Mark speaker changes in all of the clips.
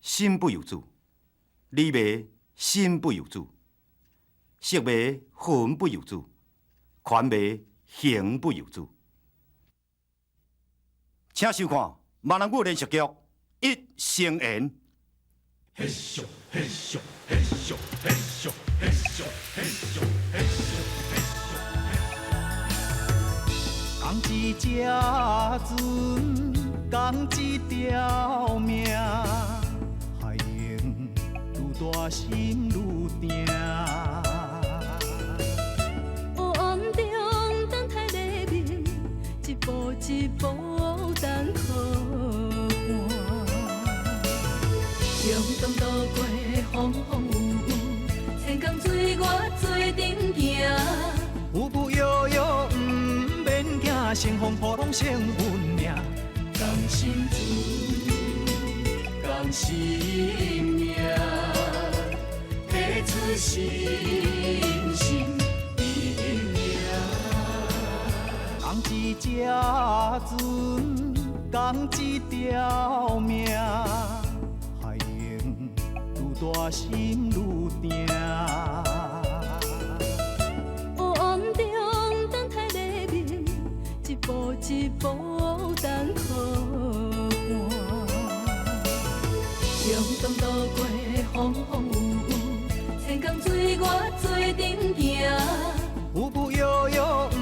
Speaker 1: 身不由主；理袂身不由主；色袂魂不由主；權袂形不由主。請收看閩南語連續劇《一生緣》。
Speaker 2: 嘿咻嘿咻嘿咻嘿咻嘿咻嘿咻嘿咻。
Speaker 3: 仝一隻船，仝一條命，海浪愈大心愈定。
Speaker 4: 黑暗中等待黎明，一步一步等靠岸。勇敢渡過風風雨雨，千江水我做陣行。
Speaker 3: 浮浮搖搖毋免驚，乘風破浪勝運命。
Speaker 2: 仝心船，仝心命，彼此心心意命。
Speaker 3: 仝一隻船，仝一條命，海浪愈大心愈定。
Speaker 4: 黑暗中等待黎明，一步一步等靠岸。勇敢渡過風風雨雨，千江水我做陣行。
Speaker 3: 浮浮搖搖毋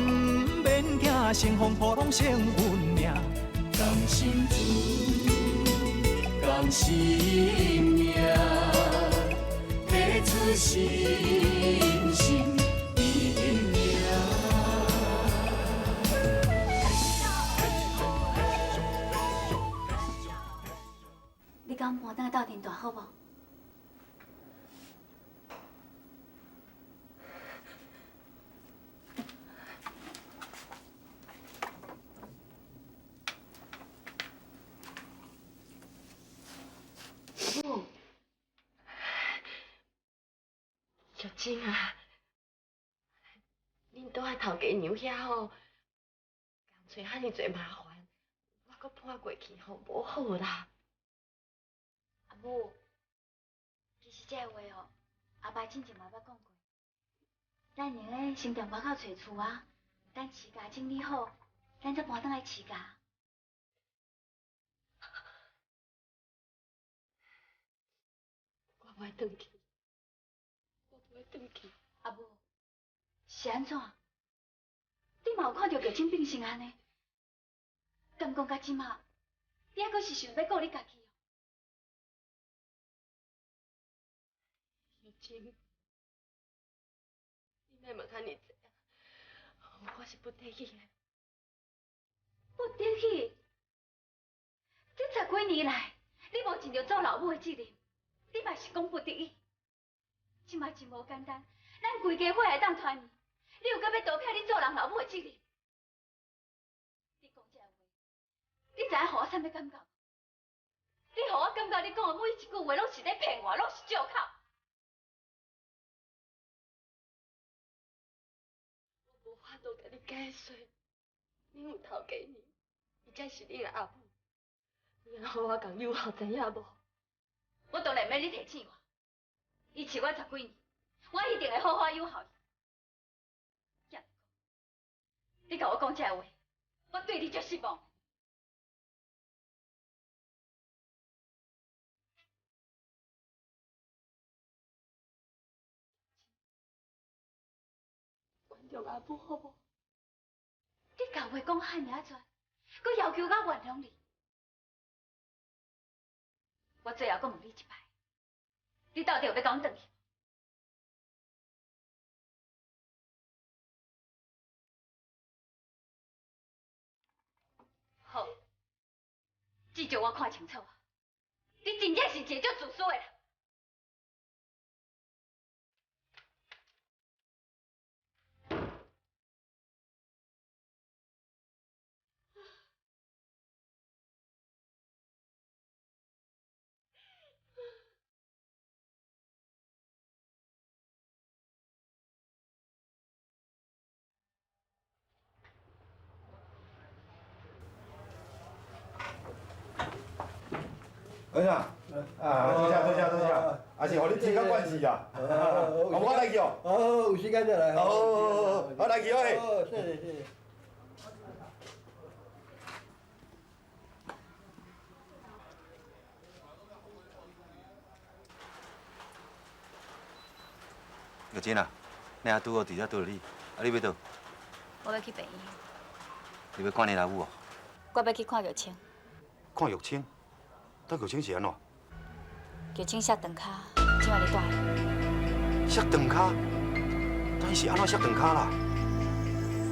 Speaker 3: 免驚，乘風破浪勝運命。
Speaker 2: 仝心船，仝心命，彼此心心意命。
Speaker 5: 你共阮搬轉來鬥陣住好無？母，
Speaker 6: 玉晶啊，恁住佇頭家娘遐吼，共揣遐爾濟麻煩，我閣搬過去吼，無好啦。
Speaker 5: 阿母，其實這个話哦，阿爸進前嘛捌講過。咱會用得先踮外口揣厝啊，等市家整理好，咱才搬轉來市家。
Speaker 6: 我無愛轉去，我無愛轉去。
Speaker 5: 阿母，是按怎？你嘛有看著玉清變成按呢？敢講到這馬，你猶閣是想欲顧你家己？
Speaker 6: 玉清，你莫問遐爾濟啊！我是不得已的。
Speaker 5: 不得已？這十幾年來，你無盡著做老母的責任，你嘛是講不得已。這馬真無簡單，咱規家伙會當團圓，你又閣欲逃避你做人老母的責任？你講這話，你知影予我啥物感覺？你予我感覺你講的每一句話攏是咧騙我，攏是藉口。
Speaker 6: 我無法度共你解釋，恁有頭家娘，伊才是恁的阿母。你予我共有孝知影無？
Speaker 5: 我當然免你提醒我，伊飼我十幾年，我一定會好好養孝伊。你共我講這話，我對你足失望。
Speaker 6: 原諒阿母好無？
Speaker 5: 你共話講遐爾仔全，閣要求我原諒你？我最後閣問你一擺，你到底有欲共阮轉去？好，至少我看清楚，你真正是一个足自私的人。
Speaker 1: 儿子，啊，多謝多謝多謝，也是予你添較關係啊。我來去哦。
Speaker 7: 好，有時間再來。
Speaker 1: 好，好，來去哦。
Speaker 7: 好，謝謝謝謝。
Speaker 1: 玉珍啊，你阿拄好佇遮拄著你，啊，你欲佗？
Speaker 5: 我欲去病院。
Speaker 1: 你欲看你老母哦？
Speaker 5: 我欲去看玉清。
Speaker 1: 看玉清？這玉清是按怎？
Speaker 5: 玉清摔斷跤，這擺咧住院。
Speaker 1: 摔斷跤？但伊是按怎摔斷跤啦？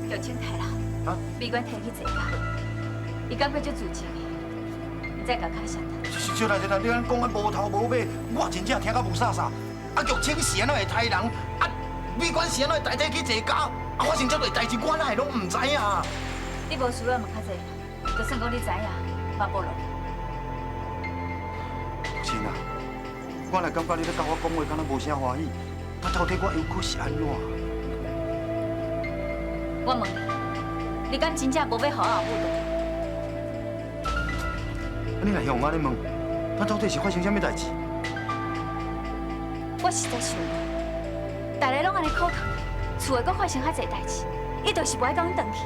Speaker 5: 玉清刣人，美娟提去坐監，伊感覺足自責的，毋知共跤摔斷。
Speaker 1: 小蘭小蘭，你按呢講啊無頭無尾，我真正聽甲霧煞煞。啊，玉清是按怎會刣人？啊，美娟是按怎會代替去坐監？啊，發生這濟代誌，我哪會攏毋知影？
Speaker 5: 你無需要問較濟，就算講你知影，嘛無落去。
Speaker 1: 玉清啊，我若感覺你咧佮我講話，敢若無啥歡喜，啊，到底我猶閣是按怎？
Speaker 5: 我問你，你敢真正無欲予我後母轉去？
Speaker 1: 你若向我按呢問，咱到底是發生啥物代誌？
Speaker 5: 我實在想無，大家攏按呢苦勸，厝內閣發生遐濟代誌，伊就是無愛共阮轉去。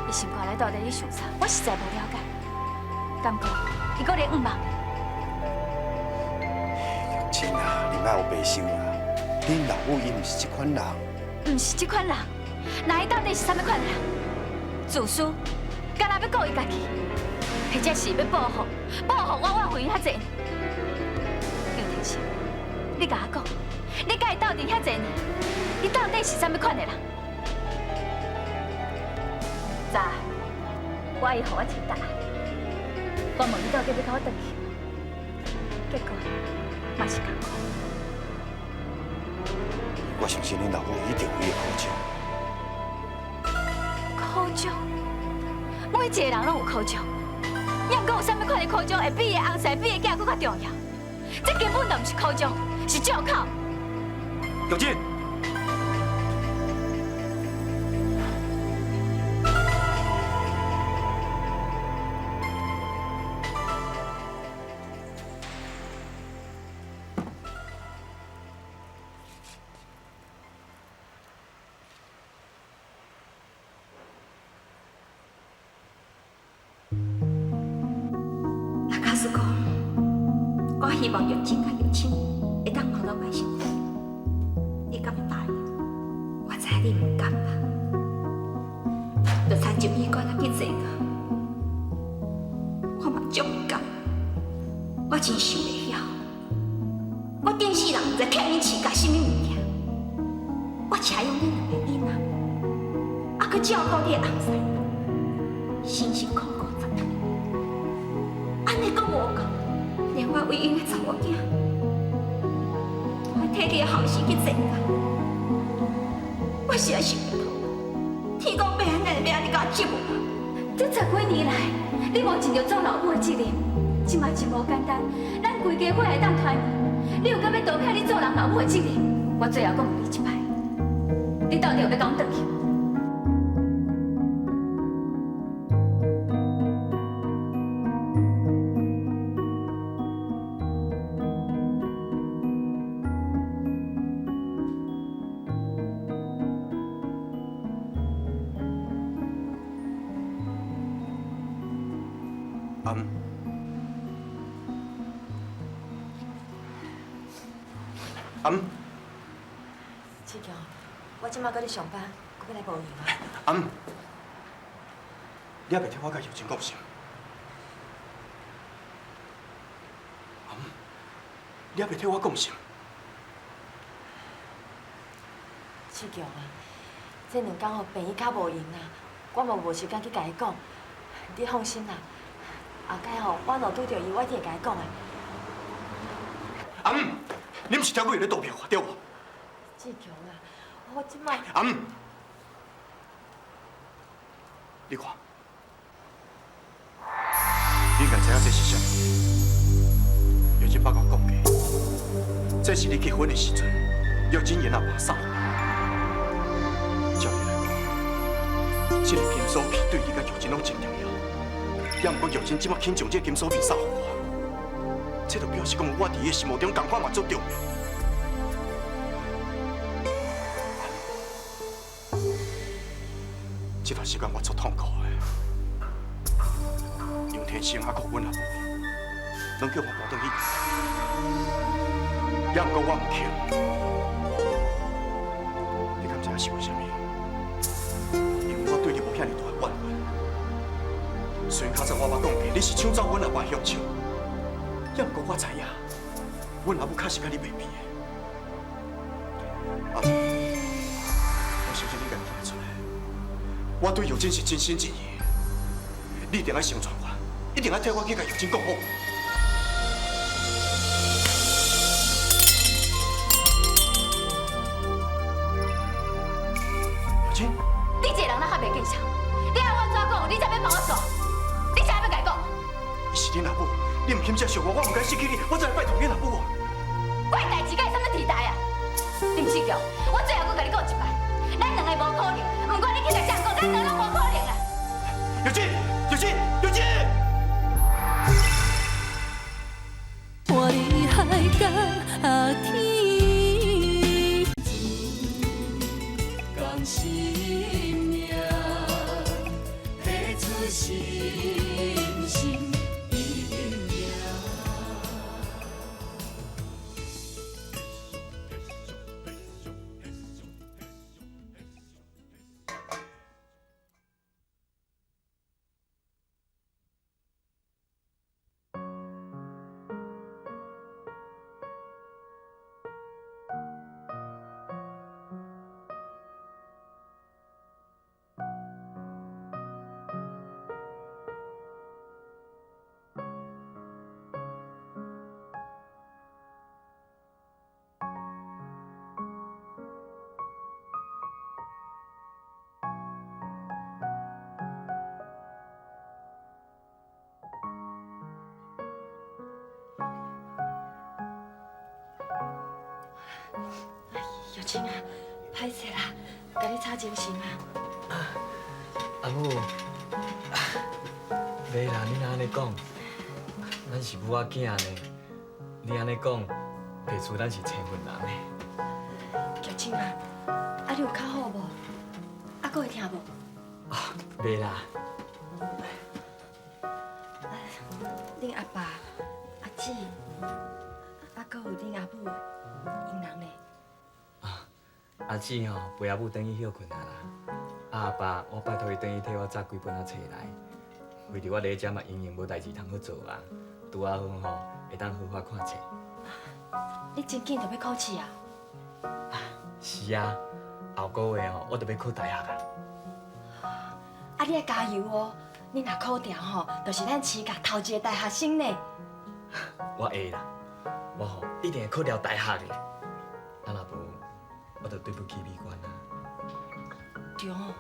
Speaker 5: 伊心肝內到底咧想啥？我實在無了解。敢講，伊閣咧怨望你。
Speaker 1: 玉清啊，你莫烏白想啦，恁老母伊毋是這款人。
Speaker 5: 毋是這款人，那伊到底是啥物款人？自私，敢若欲顧伊家己，或者是欲報復，報復我怨恨伊遐濟年。楊天生，你共我講，你佮伊鬥陣遐濟年，伊到底是啥物款的人？早，我愛伊予我一個答案。我問你到底欲共我轉去無？結果嘛是仝款。
Speaker 1: 我相信恁老母一定有伊的苦衷。
Speaker 5: 苦衷？每一個人攏有苦衷，也毋過有啥物款的苦衷會比伊的翁婿、比伊的囝閣較重要？這根本就毋是苦衷，是借口。
Speaker 1: 玉珍。
Speaker 8: 若假使講，我希望玉珍佮玉清會當留佇我身邊，你敢會答應？我知你毋甘啦，就親像美娟仔去坐監，我嘛足毋甘，我真想袂曉，我頂世人毋知欠恁飼家啥物物件，我請養恁兩個囡仔，啊，閣照顧你的翁婿，辛辛苦苦10多年。按呢閣無夠，連我唯一的查某囝，還替你的後生去坐監，我實在想袂通。天公欲按呢，欲按呢共我折磨。
Speaker 5: 這10幾年來，你無盡著做老母的責任，這嘛真無簡單。咱規家伙會當團圓，你又敢欲逃開你做人老母的責任？我最後閣問你一擺，你到底有欲共阮轉去？
Speaker 2: 阿姆，
Speaker 6: 志强，我這馬閣咧上班，閣欲來無閒啊。
Speaker 2: 阿姆，你猶袂替我佮玉珍講啥？阿姆，你猶袂替我講啥？
Speaker 6: 志強啊，這兩工吼病院較無閒啊，我嘛無時間去共伊講。你放心啦，後擺吼我若拄著伊，我一定會共伊講的。
Speaker 2: 阿姆，你毋是聽過伊咧賭票對無？
Speaker 6: 志強啊，我這擺……
Speaker 2: 阿姆，你看，你應該知影這是啥物？玉珍捌共我講過，這是你結婚的時陣，玉珍𪜶阿爸送予你。照理來講，這個金鎖片對你佮玉珍攏真重要。也毋過玉珍這擺肯將這個金鎖片送予我，這就表示講我佇伊心目中仝款嘛足重要。這段時間我足痛苦的，楊天生還閣阮阿母，攏叫我搬轉去，也毋過我毋肯。你敢知影是為啥物？因為我對你無遐爾大的怨恨。雖然較早我捌講過，你是搶走阮阿爸鄉親，也毋過我知影，阮阿母確實佮你袂比的。阿母，我相信你敢聽得出來，我對玉珍是真心真意的，你一定愛成全我，一定愛替我去共玉珍講好。玉珍，
Speaker 5: 你這個人哪較袂見笑？你愛我怎講，你才欲放我煞？你啥欲共伊講？
Speaker 2: 伊是恁阿母，你毋肯接受我，我毋敢失去你，我才來拜託恁阿母啊！
Speaker 5: 我的代誌佮伊啥物天代啊？林志強，我最後閣共你講一擺，咱兩个無可能，不管你去共誰講，咱兩个攏無可能啊！
Speaker 2: 玉珍，玉珍，玉珍！
Speaker 4: 看你海角天，
Speaker 3: 共心命，提出心心意命。
Speaker 6: 玉清啊，歹勢啦，共你吵精神啊。
Speaker 9: 阿母，袂啦，你若按呢講，咱是母仔囝呢。你按呢講，袂輸咱是親份人呢。
Speaker 6: 玉清啊，啊你有較好無？啊，閣會疼無？
Speaker 9: 啊，袂啦。
Speaker 6: 恁阿爸、阿姊，啊，閣有恁阿母，𪜶人呢？
Speaker 9: 阿姊吼陪阿母轉去歇睏啊啦，阿爸我拜託伊轉去替我紮幾本仔冊來，為著我佇遮嘛閒閒無代誌通好做啊，拄仔好吼會當好好看冊。
Speaker 6: 你真緊就欲考試啊？
Speaker 9: 是啊，後個月吼我就欲考大學啊。
Speaker 6: 啊，你愛加油哦！你若考著吼，就是咱市甲頭一個大學生呢。
Speaker 9: 我會啦，我吼一定會考著大學的。啊，若無，我就對不起美娟啊。
Speaker 6: 對哦，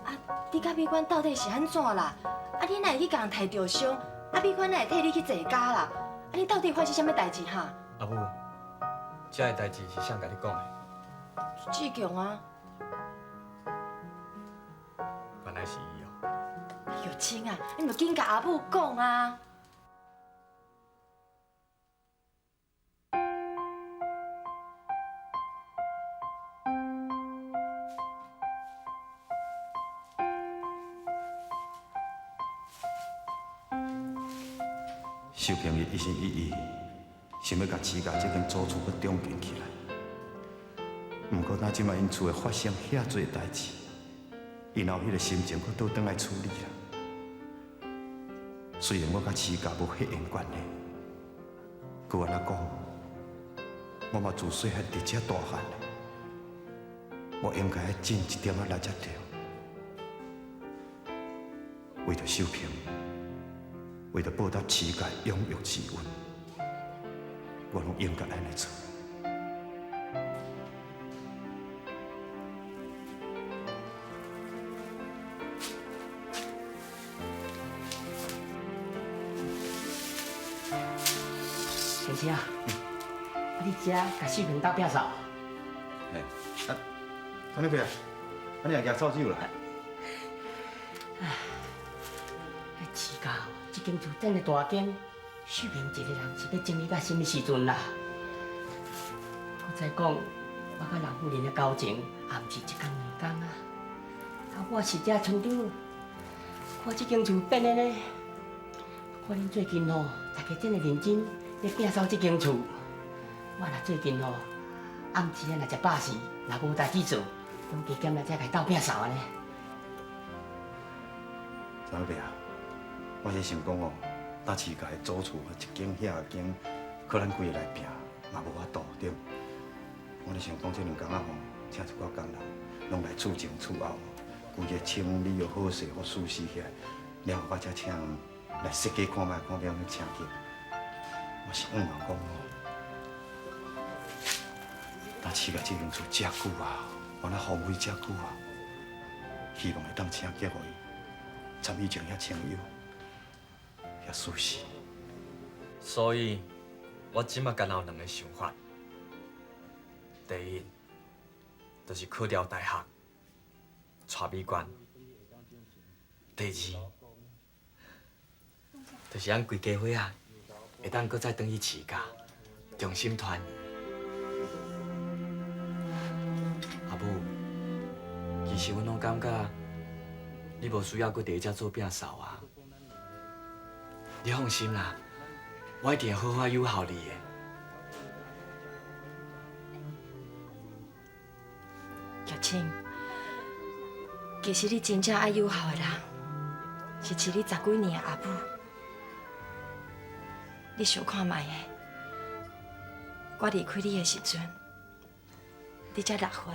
Speaker 6: 啊，你佮美娟到底是按怎啦？啊，你哪會去共人提著傷？啊，美娟哪會替你去坐監啦？啊，你到底發生啥物代誌哈？
Speaker 9: 阿母，這个代誌是誰共你講的？
Speaker 6: 志強啊。
Speaker 9: 原來是伊哦。
Speaker 6: 玉清啊，你著緊共阿母講啊！
Speaker 1: 秀萍伊一心一意想欲共徐家這間祖厝閣重建起來，毋過若這擺𪜶厝會發生遐濟代誌，𪜶有彼个心情閣倒轉來處理啦。雖然我佮徐家無血緣關係，閣按怎講，我嘛自細漢佇遮大漢的，我應該愛盡一點仔力才對。為著秀萍，為著報答徐家養育之恩，我攏應該按呢做。
Speaker 10: 先生，啊，你遮共秀萍鬥摒掃？
Speaker 1: 嘿，啊，啥物屁啊？啊，你也舉掃帚啦？
Speaker 10: 唉，飼家這間厝真的大間，秀萍一个人是欲整理到啥物时阵啦？閣再講，我佮老夫人的交情也毋是一工兩工啊。啊，我是遮村長，看這間厝變的呢，看恁最近吼，大家真會認真咧摒掃這間厝。我若最近吼，暗時啊若食飽時，若無代誌做，攏加減來遮共鬥摒掃按呢。
Speaker 1: 查某伯啊，我是想講哦，搭市家的祖厝啊，一間遐間，靠咱規个來拼，嘛無法度對。我咧想講，這兩工仔吼，請一寡工人，攏來厝前厝後，規个清理又好勢，好舒適起來，了後我才請人來設計看覓，看欲按怎請客。我是向望講吼，搭市家這間厝遮久啊，原來荒廢遮久啊，希望會當請客予伊，參以前遐清幽，遐舒適。
Speaker 9: 所以，我這馬干焦有兩个想法。第一，就是考掉大學，娶美娟；第二，就是咱規家伙仔會當閣再轉去飼家，重新團圓。阿母，其實阮攏感覺你無需要閣佇遮做摒掃啊。你放心啦，我一定會好好友好你的。
Speaker 6: 玉清，其實你真正愛友好的人，是飼你十幾年的阿母。你想看覓的？我離開你的時陣，你才6歲，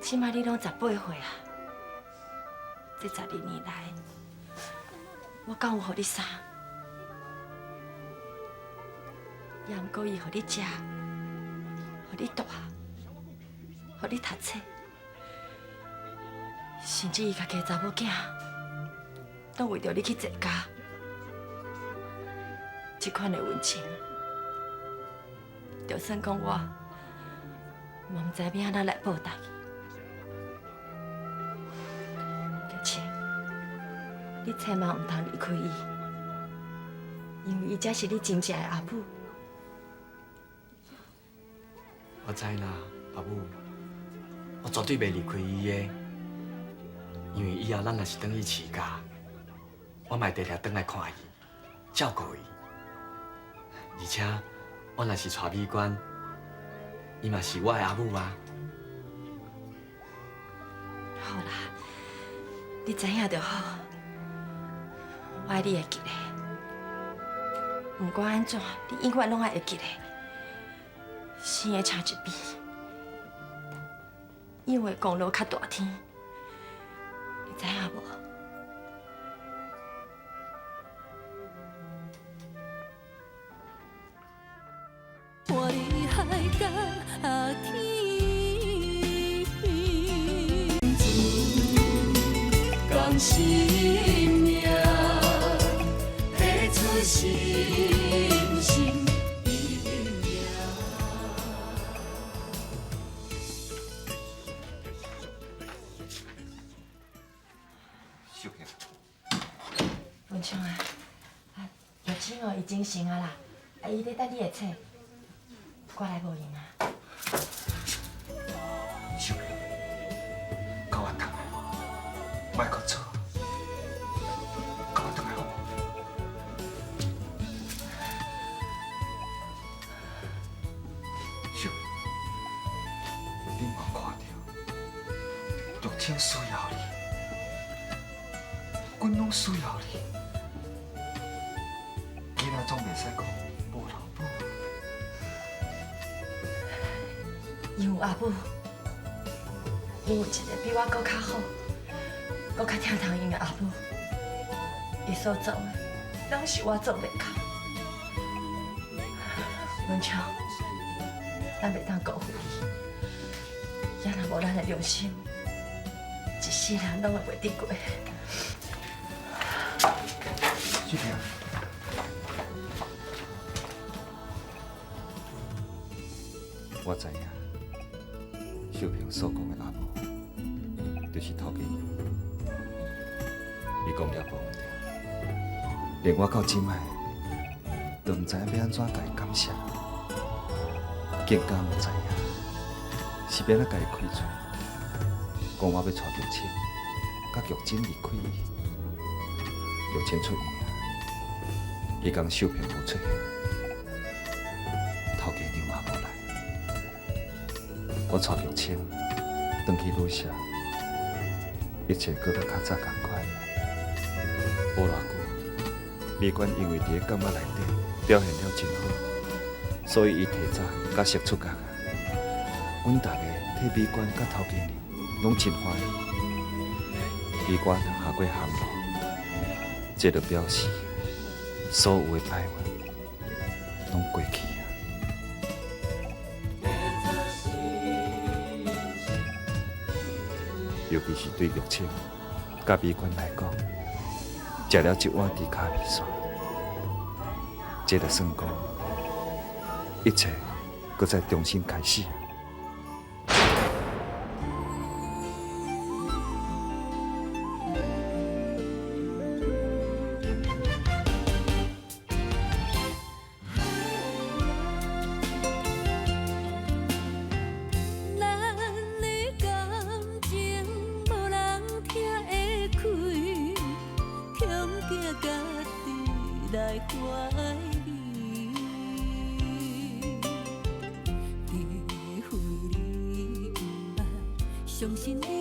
Speaker 6: 這擺你攏18歲啊。這12年來，我敢有予你啥？也毋過伊予你食，予你蹛，予你讀冊，甚至伊家己的查某囝，都為著你去坐監。這款的溫情，就算講我，嘛毋知欲按怎來報答伊。玉清，你千萬毋通離開伊，因為伊才是你真正的阿母。
Speaker 9: 我知啦，阿母，我絕對袂離開伊的，因為以後咱若是轉去飼家，我嘛會定定轉來看伊，照顧伊。而且，我若是娶美娟，伊嘛是我的阿母啊。
Speaker 6: 好啦，你知影就好，我愛你會記得，不管按怎，你永遠攏愛會記得。生的差一邊，因為功勞較大天，你知影無？
Speaker 4: 看你海角天边，
Speaker 3: 共心命，提出心心意命。
Speaker 11: 秀萍，
Speaker 6: 文昌啊，啊，玉清哦，伊精神啊啦，啊，伊咧等你的册。我來無閒啊！
Speaker 11: 秀萍，共我轉來，莫閣做，共我轉來好無？秀萍，你嘛看著，玉清需要你，阮攏需要你，囡仔總袂使講無老母。
Speaker 6: 伊有阿母，伊有一个比我閣較好、閣較疼痛𪜶的阿母。伊所做的，攏是我做袂到。文昌，咱袂當辜負伊，也若無咱的良心，一世人攏會袂得過。
Speaker 11: 秀萍，我知影。秀萍所講的阿母，就是陶金。伊講了無毋對，連我到這擺都毋知影欲按怎共伊感谢，更加毋知影是欲按怎共伊开喙，讲我欲带玉清佮玉珍离开伊。玉清出院啊，彼工秀萍无出现，头家娘嘛无来，我带玉清转去旅社，一切阁佮较早仝款。无偌久，美娟因为伫咧监狱内底表现了真好，所以伊提早假释出狱啊。阮逐家替美娟佮头家娘拢真欢喜。美娟下过航路，这就表示所有的歹运拢过去啊。尤其是对玉清佮美娟来讲，食了这碗猪跤面线，这就算讲一切阁再重新开始。
Speaker 4: 咱的感情無人聽會開，恐驚家己來懷疑。除非你毋捌，相信你。